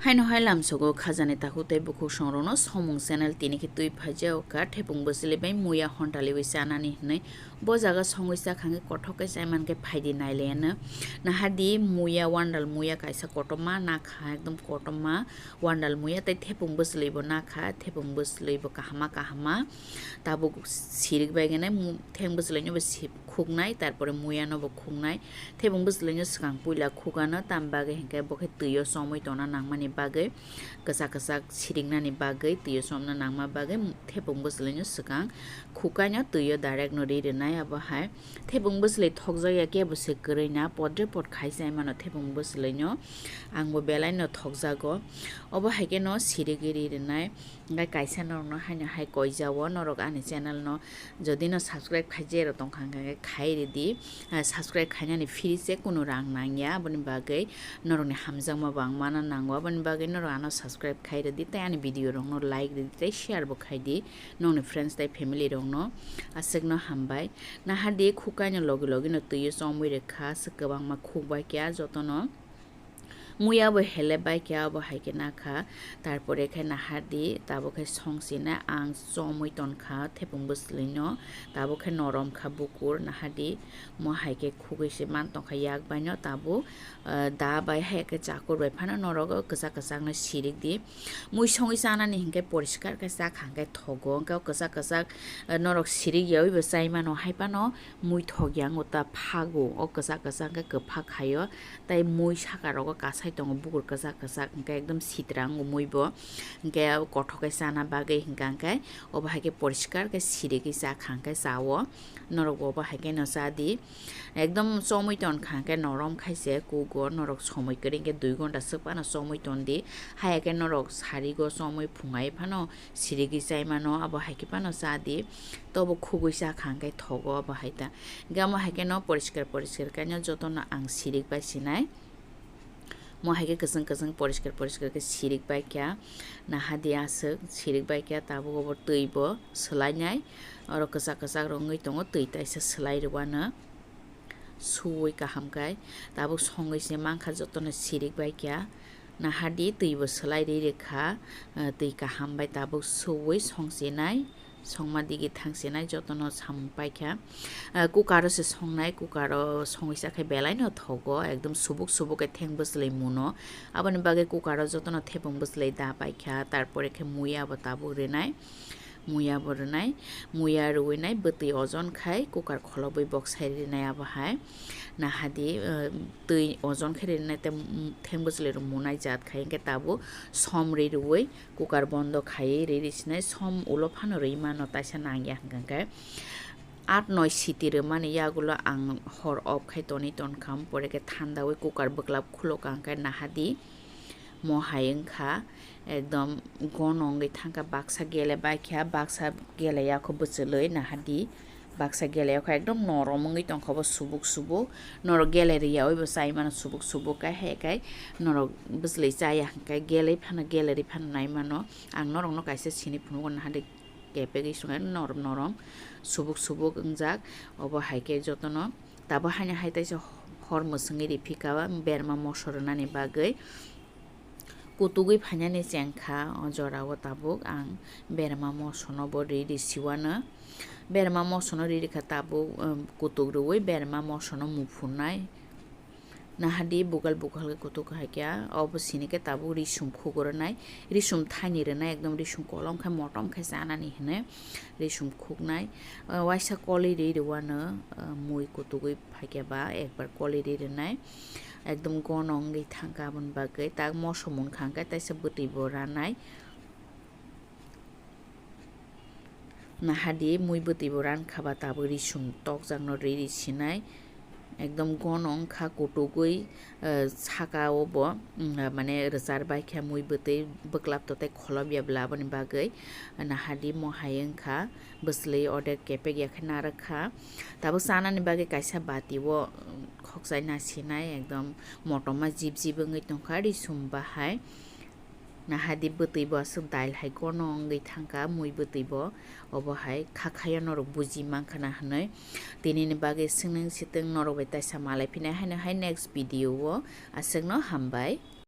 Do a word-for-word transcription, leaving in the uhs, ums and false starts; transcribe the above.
Haino hai lamsogo khajani takhuk tei bukhuk songrokno Somung channel tini khe twi phaijak kha, thepung bwchwlwi bai muya hontaliwi chanani hwnwi. Bo jaga songwi chakha hwnkhe kothok khe chaimankhe phaidi nailaiano. Nahardi muya wandal muya kaisa kotorma nakha, ekdom kotorma wandal muya tei thepung bwchwlwi bo nakha, thepung bwchwlwi bo kahama kahama. Tabuk sirik bai gwnai, mu-, theng bwchwlwino bo sip-, khuknai, tarpore muyano bo khuknai. Thepung bwchwlwino swkang puila khukano, tam bagwi hinkhe bo khe twiyo chomwi tongna nangmani bagwi, kwchak kwchak siriknani bagwi, twiyo chomna nangma bagwi thepung bwchwlwino swkang khukaino twiyo direct no ri rwnai. Abo hai thepung bwchwlwi thokjakya kebo se kwrwi na, podre pod khai chai mano thepung bwchwlwino, ang bo belai no thokjago. Obo hai khe no sirigwi ri rwnai. Hingke kaisa norokno haino hai koijao, norok ani channel no jodi no subscribe khaijak rok tongkha hingke khai ridi. Ah, subscribe khainani free se, kunu rang nangya, aboni bagwi norokni hamjakma bo ang mana nango, aboni bagwi norok ano subscribe khai ridi, tei ani video rok no like ridi, tei share bo khaidi nokni friends tei family rok no. Aswk no hambai. Nahardi khukaino logi logi no twiyo chomwi rwkha, aswk kwbangma khukbai kha jotono. Muya bo hele bai khe abo hai khe nakha, tarpore khe nahardi tabuk khe songchina ang chomwi tonkha thepung bwchwlwino, tabuk khe norom kha bukur, nahardi mo hai khe khugwi se man tongkha yak baino tabuk, ah, da bai hai khe chakur bai phano norok kwchak kwchak no sirik di. Mui songwi chanani hinkhe poriskar khe chakha hinkhe thogo, hinkhe o kwchak kwchak, ah, norok sirik yaui bo chai mano, hai phano mui thok yang o ta phago, o kwchak kwchak hinkhe kwphak khaio. Tei mui saka rogo kasai tongo, bukur kwchak kwchak, hingke ekdom sitra wngo mui bo, hingke kothok khe chana bagwi hingka hingke obo hai khe poriskar khe sirigwi chakha hingke chao. Norok bo obo hai khe no cha di, ekdom chomwi tonkha hingke norom khai se kugo, norok somoi kwrwi hingke dui gonta swk phano chomwi ton di, hai khe norok sarigo chomwi phungai phano sirigwi chai mano, abo hai khe phano cha di, tobo khugwi chakha hingke thogo obo hai ta. Hingke omo hai khe no poriskar poriskar khe no jotono ang sirik bai sinai. Mo hai khe kwchwng kwchwng poriskar poriskar khe sirik bai kha, nahardi aswk sirik bai kha, tabuk obo twi bo swlai nai, oro kwchak kwchak rok wngwi tongo, twi taisa swlai rw anw suwi kaham khai, tabuk songwi se mankha jotono sirik bai kha, nahardi twi bo swlai ri rw kha, twi kaham bai tabuk suwi song se nai. Songma digi thang se nai jotono samung paikha. Ah, cooker o se songnai, cooker o songwi sa khe belai no thogo, ekdom subuk subuk khe theng bwchwlwi muno. Aboni bagwi cooker o jotono thepung bwchwlwi da paikha, tarpore khe muya bo tabuk rwnai, muya bo rwnai, muya rwui nai bwtwi ojon khai cooker kholobwi boksai rwnai abo hai. Nahardi, ah, twi ojon khe rwnai tei, mm, theng bwchwlwi rok munai jat khai hwnkhe tabuk som ri rwui, cooker bondo khaiwi riri sinai, som ulo phano rwi mano, taisa nangya hwnkha khe. Aat noi siti rwmani yagulo ang hor off khai tonwi tonkha, pore khe thandawi cooker bwklap khulukha hwnkhe nahardi mo hai wngkha, ekdom gono wngwi thangkha, baksa gele baikha, baksa gele yakho bwchwlwi nahardi. Baksa gele o khe ekdom norom wngwi tongkha bo subuk subuk. Norok gele rwya oi bo chai mano subuk subuk khe, hai khe norok bwchwlwi chaya hwnkhe gele phano, gele rwi phano nai mano. Ang norokno kaisa sini phunukgo nahardi kepegwi swngo norom norom subuk subuk wngjak. Obo hai khe jotono tabuk haino hai taisa hor mwswngwi riphi kha berma moso rwnani bagwi. Kutugwi phainani chengkha o jorao tabuk ang berma mosono bo ri ri siwano. Berma mosono ri rikha tabuk, um, kutuk rwui berma mosono muphunai. Nahardi bugal bugal khe kutuk hai khe obo sini khe tabuk risum khugurunai. Risum thaini rwnai, ekdom risum kolom khe motom khe chanani hwnwi risum khuknai. Uh, waisa kolwi ri rwano, uh, mui kutugwi phaikhe ba ekbar kolwi ri rwnai. Ekdom gono wngwi thangkha aboni bagwi, tak moso munkha hwnkhe taisa bwtwi bo ranai. Nahardi mui bwtwi bo rankha ba tabuk risum tokjakno ri ri sinai. Ekdom gono wngkha kutugwi, eh, saka o bo, mm, mane rwchar baikha mui bwtwi bwklap to tei kholobya bwla aboni bagwi. Nahardi mo hai wngkha bwchwlwi order kepek ya khe narwkha. Tabuk chanani bagwi kaisa bati o, mm, khokchai nasinai, ekdom motoma jip jip wngwi tongkha risum bahai. Nahardi bwtwi bo aswk dail hai gono wngwi thangkha mui bwtwi bo. Obo hai kha khayo norok buji mankha na hwnwi. Tinini bagwi swngnwng sitwng norok bai taisa malai phinai haino hai next video o. Aswkno hambai.